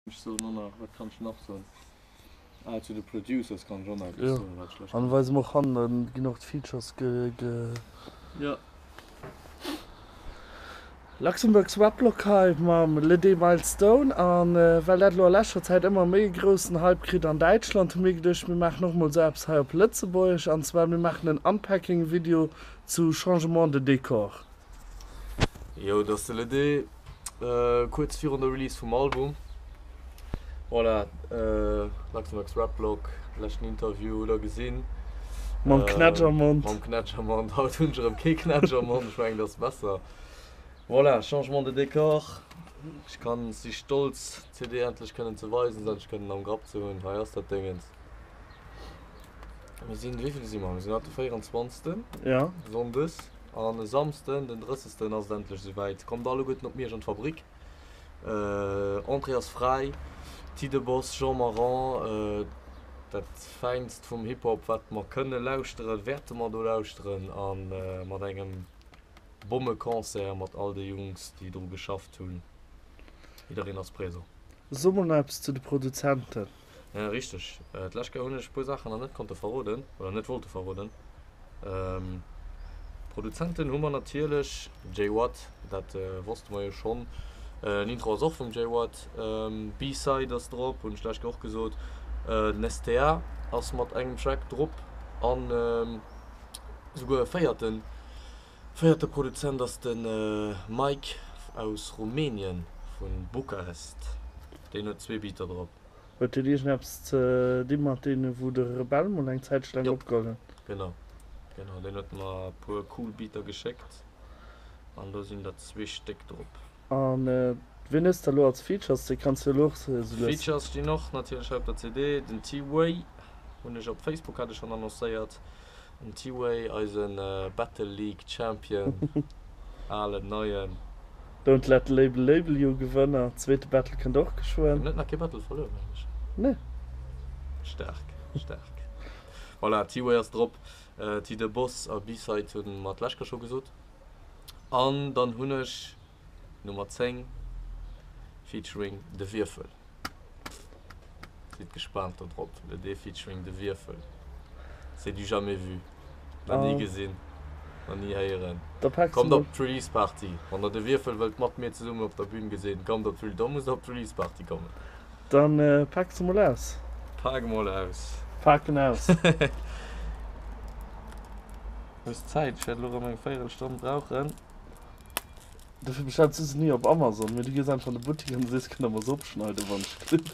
Ech soen och nach, wat kann ech nach soen? Ah, zu de Producers kann ech och nach eppes Jo, soen, wat ech lech. an weise mer och han, dann ginn och d'Features ge, ge. Jo. Luxembourg's Weblog hei mam Le Milestone. An well dat elo a leschter Zäit ëmmer méi e groussen Hype kritt an Däitschland, hu mir geduecht, mir maachen och mol esou eppes hei op Lëtzebuergesch. An zwar, mir maachen en Unpacking-Video zu Changement de décor. Jo, et ass de Le kuerz virun der Release vum Album. Voilà, Luxembourg's Rap Blog, leschten Interview hutt der gesinn. Mam Knätsch am Mond. Mam Knätsch am Mond. Haut hunn ech erëm kee Knätsch am Mond, ech mengen, dat ass besser. Voilà, Changement de décor. Ech kann, si stolz, d'CD endlech kënnen ze weisen, se endlech kënnen am Grapp ze hunn. Hei ass dat Déngens. Mir sinn, wéi vill si mer? Mir sinn haut de 24. Ja. Sonndes. An e Samsden, den 30. ass et endlech esouwäit. Kommt alleguerten op Miersch an d'Fabrik. Entrée ass fräi. Ti de Boss, Jean Maran, dat Fäinst vum Hip-Hop, wat mer kënne lauschteren, wäerte mer do lauschteren. A mat engem Bommeconcert mat all de Jungs, déi dru geschafft hunn. Jiddereen ass présent. So mol nach eppes zu de Produzenten. Ja, richteg. D'lescht Kéier hunn ech e puer Saachen nach net konnte verroden, oder net wollte verroden. Produzenten hu mer natierlech Jay Watt, dat wosste mer jo schonn. Den Intro ass och vum Jay Watt. B-Side ass drop, hunn ech d'lescht Kéier och gesot. Den STA ass mat engem Track drop an esouguer e véierten. Véierte Produzent ass de Mike aus Rumänien, vu Bukarest. Deen huet zwee Beater drop. Huet deen iergendeppes ze di mat deene wou de Rebell mol eng Zäitche laang Jop, opgeholl huet? genau, genau. Deen huet mer e puer cool Beater geschéckt an do sinn der zwee Stéck drop. An wien hues de elo als Features? Déi kanns du elo och sou lues. Features stinn och natierlech hei op der CD. Den T-Way hunn ech op Facebook hat ech schonn annoncéiert. Den T-Way, eise Battle League Champion, alen, neien. Don't let the label label you Gewënner. Zweete Battle kënnt och geschwënn. En huet nach kee Battle verluer, mengen ech. Nee. Staark, staark. Voilà, T-Way ass drop. T The Boss a B-Side hu mer d'lescht Kéier scho gesot. An dann hunn ech Nummer 10 featuring De Wierfel. Sidd gespaant do drop. Le D featuring De Wierfel. C'est du jamais vu. Nach ni gesinn, nach ni héieren. Kommt op d'Release Party. Wann der De Wierfel wëllt mat mir zesummen op der Bühn gesinn, kommt op d'Release, da musst der op d'Release Party kommen. Dann pak se mol aus. Pak mol aus. Paken aus. Hues Zäit? Ech wäert elo erëm eng Véierelstonn brauchen. Dofir bestells du se ni op Amazon, mee du gees einfach an de Buttik an du sees, Kënnt der mer se opschneiden, wann ech kritt?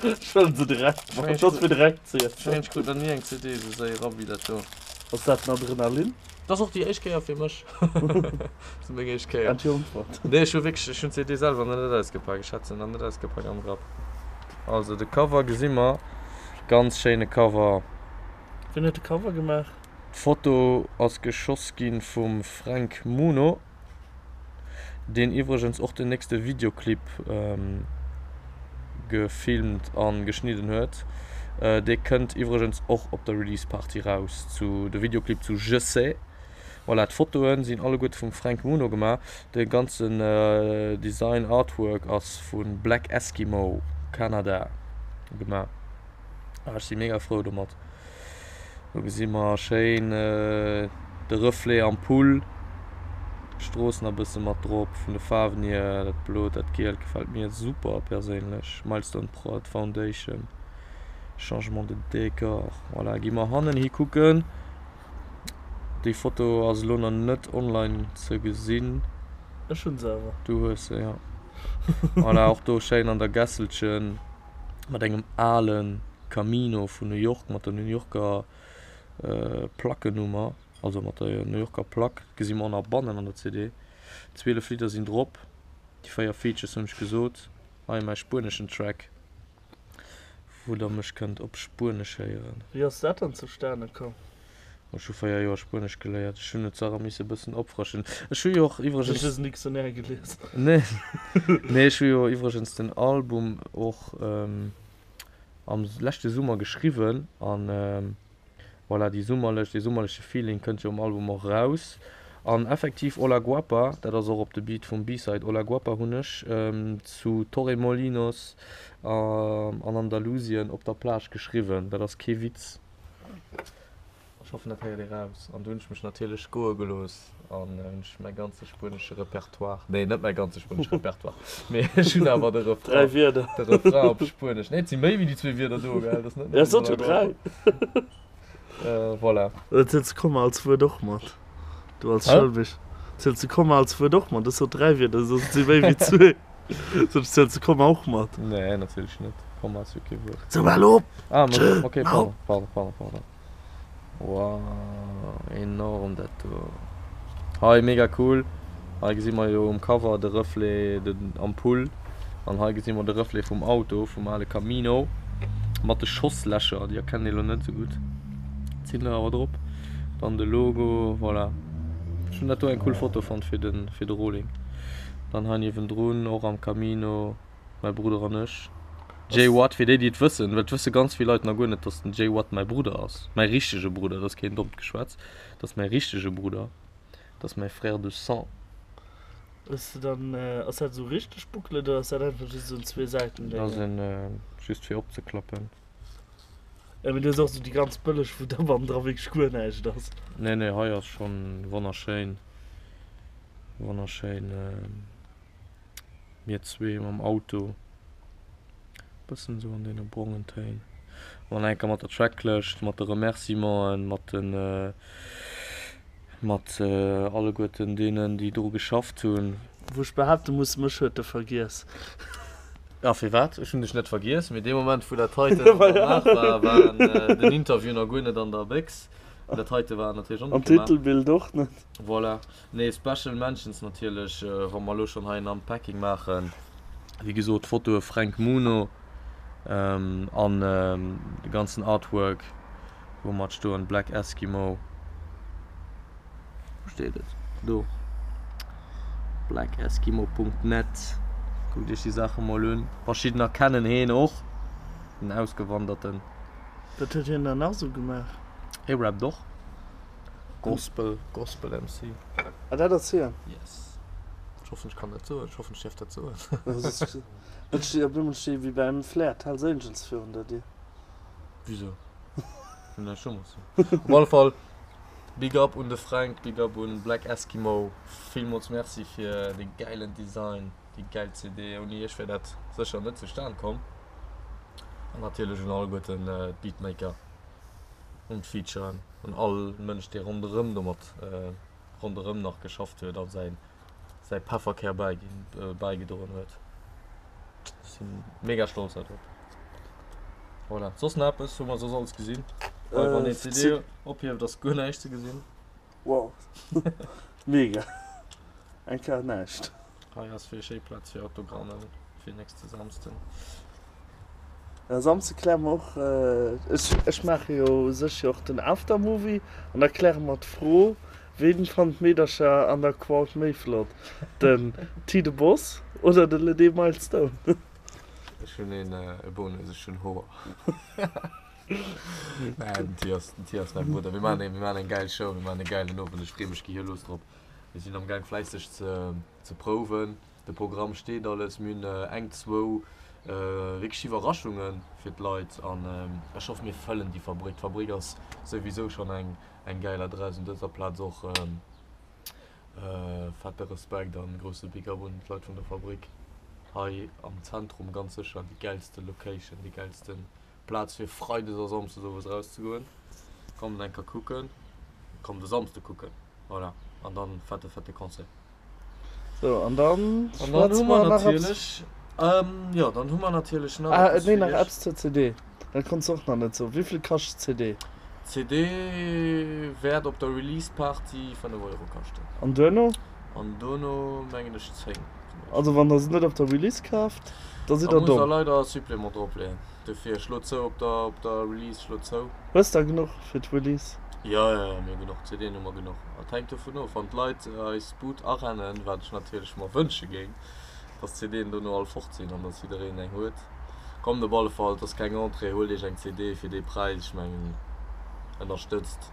Ech wëll se direkt, Ech mengen, et ass fir direkt ze ech mengen, ech krut nach ni eng CD esou séier erop wéi dat do. Ass dat den Adrenalin? Dat ass och déi éischt Kéier fir mech. Dat ass meng éischt Kéier. Entjongfert. Nee, ech hu wierklech, ech hunn d'CD selwer nach net ausgepak. Ech hat se nach net ausgepak am Grapp. Also de Cover gesi mer, ganz schéine Cover. Wien huet de Cover gemaach? D'Foto ass geschoss gi vum Fränk Muno, deen iwwregens och den nächste Videoclip gefilmt a geschnidden huet. Dee kënnt iwwregens och op der Release Party raus, zu de Videoclip zu Je sais. Voilà, d'Fotoe sinn alleguerte vum Fränk Muno gemaach. De ganzen Design, Artwork ass vu Black Eskimo, Kanada, gemaach. Ech si mega frou domat. Do gesi mer schéin de Reflet am Pull, d'Strooss nach e bësse mat drop, vun de Faarwen hier, dat blot, dat gielt gefält mir super perséinlech. Milestone Prod Foundation, Changement de décor, voilà. Gi mer hannen hi kucken, déi Foto ass elo nach net online ze gesinn. Ech hunn se awer. Du hues se, jo. Voilà, och do schéin an der Gässelchen. mat engem ale Camino vun New York, mat der New Yorker Plackennummer, also mat der New Yorker Plack, gesi mer och nach bannen an der CD. 12 Lidder sinn drop, déi 4 Features hunn ech gesot. Hei mäi spueneschen Track, wou der mech kënnt op Spuenesch héieren. Wéi ass dat dann zustane komm? Ech hu 4 Joer Spuenesch geléiert. Ech hunn et zwar erëm misse bëssen opfrëschen. Ech hu jo och iwwregens. Hues du den Dictionnaire gelies? Nee, nee, ech hu jo iwwregens den Album och am leschte Summer geschriwwen an voilà, déi summerlech, dee summerleche Feeling kënnt jo um Album och raus. An effektiv Hola Guapa, dat ass och op de Beat vum B-Side Hola Guapa hunn ech zu Torremolinos an Andalusien op der Plage geschriwwen. Dat ass kee Witz. Ech hoffen dat héiert ee raus. An du hunn ech mech natierlech goe gelooss an hunn ech mäi ganze spuenesche Repertoire, nee net mäi ganze spuenesche Repertoire, mee ech hunn awer de Refrain, Dräi Wierder. de Refrain op Spuenesch. Nee et si méi wéi déi zwee Wierder do, gell? Dat ass net Ja, nëmmen sot jo Hola dräi. Guapa. Voilà. Oder ziels de Komma als Wuert och mat? Du als Hä? Schoulmeeschter. Ziels de Komma als Wuert och mat? Ech sot dräi Wierder, soss et si méi wéi zwee. Soss ziels de Komma och mat? Nee, natierlech net. Komma ass jo kee Wuert. Sou, hal op! Ah, ma, Tschö, okay, hal pardon, op! pardon, pardon, pardon. Wow, enorm dat do. Hei, mega cool. Hei gesi mer jo um Cover de Reflet, den Ampull. An hei gesi mer de Reflet vum Auto, vum ale Camino. Mat de Schosslächer, déi erkennt ee lo net sou gutt. Sinn der awer drop. Dann de Logo, voilà. Ech hunn dat do eng cool Foto fonnt fir de, fir de Rolling. Dann hei niewendrun, och am Camino, mäi Brudder an ech. Jay Watt, fir déi, déi et wëssen, well et wësse ganz vill Leit nach guer net, dass den Jay Watt mäi Brudder ass. Mäi richtege Brudder, dat ass keen dommt Geschwätz, dat ass mäi richtege Brudder, dat ass mäi Frère de sang. Hues de dann, ass dat esou richteg Booklet oder ass dat einfach just esou en Zweesäitendéngen? Dat ass en just fir opzeklappen. Jo, mee du hues och esou déi ganz bëlleg, wou da bannendra wierklech guer näischt ass. Nee, nee, hei ass schonn wonnerschéin, wonnerschéin. Mir zwee mam Auto, bëssen esou an deene brongen Téin. An eng Kéier mat der Tracklëscht, mat de Remerciementen, mat de, mat alleguerten deenen, déi dru geschafft hunn. Wou ech behaapte muss, mech huet e vergiess. A firwat? Ech hunn dech net vergiess, mee dee Moment, wou dat heiten gemaach war, war den Interview nach guer net an der Béchs. Dat heite war natierlech och net gemaach. An d'Titelbild och net. Voilà. Nee, Special Mentions natierlech, wa mer elo schonn hei en Unpacking maachen, wéi gesot d'Fotoe Fränk Muno an de ganzen Artwork wou mat stoen Black Eskimo, wou steet et, do, blackeskimo.net, kuckt iech déi Saache mol un, verschiddener kennen heen och, den Ausgewanderten. Wat huet hien dann nach esou gemaach? Hie rappt och. Gospel, Gospel MC. Ah, dat ass hien? Yes. Ech hoffen, ech kann dat soen. Ech hoffen, ech däerf dat soen. Et steet op eemol steet wéi beim Flair d'Hells Angels virun der Dier. Wisou? Hunn näischt domat ze dinn. Op alle Fall, Big up un de Fränk, Big up un Black Eskimo. Villmools Merci fir dee gäilen Design, déi gäil CD. Ouni iech wär dat sécher net zustan komm. An natierlech un alleguerten d'Beatmaker, un d'Featuren. Un all Mënsch dee ronderëm domat ronderëm nach geschafft huet a säin säi Pefferkär bäiginn bäigedroen huet. Ech si mega stolz hei drop. Voilà, soss nach eppes? Hu mer soss alles gesinn? Hei wann een d'CD ophieft ass guer näischt ze gesinn. Wow, mega. Eng Kéier näischt. Hei ass fir schéi Plaz fir Autogrammen fir nächste Samsden. Ja, Samsde kläre mer och, ech, ech maache jo u sech jo och den Aftermovie an da kläre mer d'Fro, Ween fannt d'Meedercher an der Crowd méi flott, den T de Boss oder de Ledé Milestone? Ech hunn een e Bonus, ech hunn Hoer. Nee, den T ass, den T ass mäi Brudder. Mir maachen eng, mir maachen eng gäil Show, mir maachen e gäilen Owend, ech freeë mech gehirlos drop. Mir sinn am Gaang fläisseg ze, ze prouwen. De Programm steet alles. Mir hunn eng, zwou wierklech Iwwerraschunge fir d'Leit an ech hoffe mir fëllen déi Fabrik. D'Fabrik ass souwisou schonn eng, eng gäil Adress. Un dëser Plaz och fette Respekt an grousse Big Up un d'Leit vun der Fabrik. Hei am Zentrum ganz sécher déi gäilste Location, déi gäilste Plaz fir Freides a Samsdes owes erauszegoen. Kommt eng Kéier kucken, kommt e Samsde kucken, voilà, an dann fette fette Concert. Sou, an dann An dann hu mer natierlech, jo, dann hu mer natierlech nach eppes fir iech. Ah, nee, nach eppes zur CD, dat konns de och nach net soen. Wéivill kascht d'CD? D'CD wäert op der Release Party 5 Euro kaschten. An duerno? An duerno mengen ech 10. Also wann der se net op der Release kaaft, da sidd der domm. Da musst der leider e Supplément dropleeën. Dofir schlot zou op der op der Release, schlot zou. Hues der genuch fir d'Release? Jo jo jo, mir hu genuch, CDen hu mer genuch. Et hänkt dovun of, wann d'Leit eis Bud arennen, wat ech natierlech mer wënsche géing, dass d'CDen dono all fort sinn an dass jiddereen eng huet. Kommt op alle Fall, et ass keng Entrée, huelt iech eng CD fir dee Präis, ech mengen ënnerstëtzt.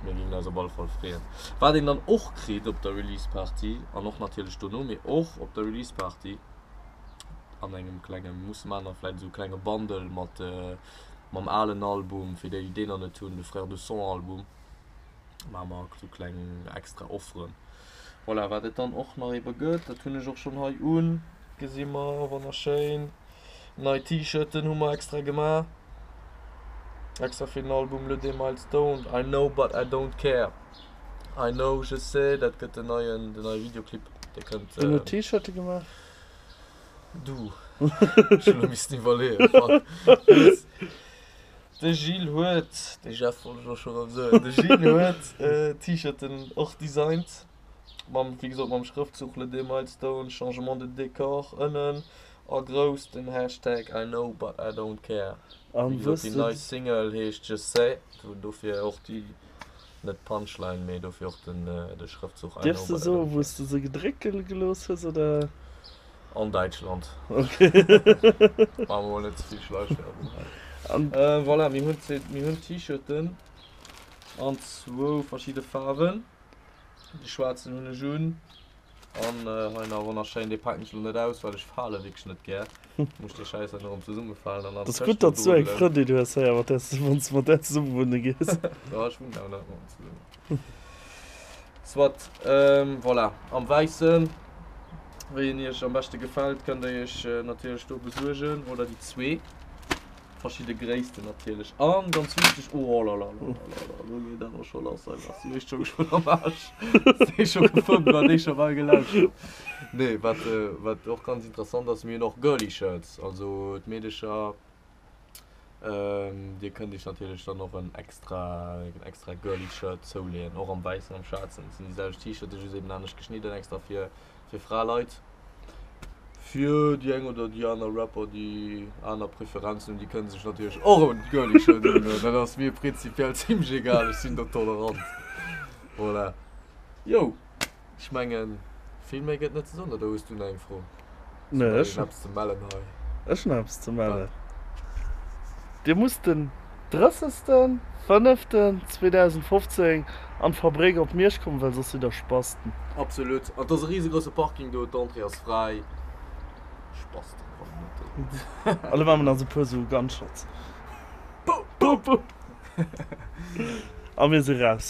Mir géingen eis op alle Fall freeën. Wat een dann och kritt op der Release Party, an och natierlech dono, mee och op der Release Party, an engem klenge, musse maachen da vläicht esou e klenge Bundle mat mam alen Album, fir déi, déi deen nach net hunn, de Frères de Sang Album, maache mer esou kleng extra Offeren. Voilà, wat et dann och nach ebe gëtt, dat hunn ech och schonn hei un, gesi mer, wonnerschéin. Nei T-Shirten hu mer extra gemaach, extra fir den Album Le Day Milestone, I know but I don't care, I know, je sais, dat gëtt den neien, den neie Videoclip, dee kënnt. Wien huet d'T-Shirte gemaach? Du. Ech hunn elo missen iwwerleeën, fuck. De Gilles huet, de Jeff wollt ech och scho rëm soen, de Gilles huet d'T-Shirten och designt, mam, wéi gesot, mam Schrëftzuch Le Day Milestone, Changement de décor ënnen A grouss den Hashtag I know but I don't care. An Wéi gesot, déi nei Single heescht Je sais, dofir och déi, net d'Punchline, mee dofir och den de Schrëftzuch I know but I don't care. Dierfs de soen, wou s de se gedrécke gelooss hues, oder? An Däitschland. Ok. Maache mer mol net ze vill Schleichwerbung hei. Voilà, mir hunn, mir hunn T-Shirten an zwou verschidde Faarwen. Dee schwaarzen hunn ech un. An hei nach wonnerschéin, dee paken ech lo net aus, well ech fale wierklech net gär. Muss dee Schäiss dann erëm zesummefalen an an T'ass gutt, datt s du eng Frëndin hues héier, mat där s du, wann s du mat där zesumme wunne gees. Jo, ech wunnen awer net mat em zesummen. Soit, voilà, am Wäissen, wéi en iech am beschte gefält, kënnt der iech natierlech do besuergen, oder déi zwee. Verschidde Gréissten natierlech an ganz wichteg, oh-la-la-la-la-la, lo geet awer scho lass hei, ass déi éischt scho geschwënn am Aarsch, déi scho gefëmmt war, déi scho bal gelauscht. Nee, wat wat och ganz interessant ass, mir hunn och Girly Shirts, also d'Meedecher, dir kënnt iech natierlech dann och en extra en extra Girly Shirt zouleeën, och am wäissen, am schwaarzen, et sinn déi selwecht T-Shirten, just eben anescht geschnidden, extra fir fir Fraleit. Fir déi eng oder déi aner Rapper, déi aner Preferenzen hunn, déi kënne sech natierlech och en Girly Shirt undoen. Dat ass mir prinzipiell zimmlech egal, ech sinn do tolerant. Voilà. Jou, ech mengen, vill méi gëtt net ze soen. Oder hues du nach eng Fro? Nee, ech hunn eppes ze mellen hei. Ech hunn eppes ze mellen. Dir musst den 30.05.2015 an d'Fabréck op Miersch kommen, well soss sidd der Spasten. Absolut. An et ass e riesegrousse Parking do, d'Entrée ass fräi. Spasten kommen net do. An da maache mer nach esou e puer esou Gunshots. Bou! Bou! Bou! A mir si raus.